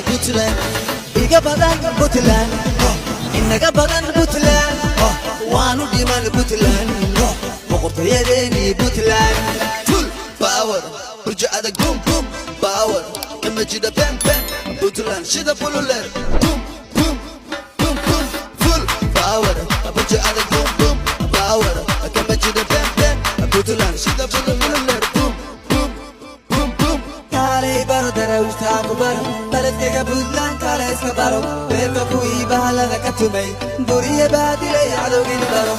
Puntland. Iga badan Puntland, inaga badan Puntland, waanu dhiman Puntland, boqortooyadeennii Puntland. Full power, burjo adag, boom boom power, kama jida bem bem, Puntland shida bululer, boom boom boom boom. Full power, burjo adag, boom boom power, kama jida bem bem, Puntland shida bululer, boom boom boom boom. Kaalay baro darawiishtaa ku baro baledkaga Puntland, kaale iska baro beerka kuwii bahalada ka tumay, buriye baadilay cadowgini baro.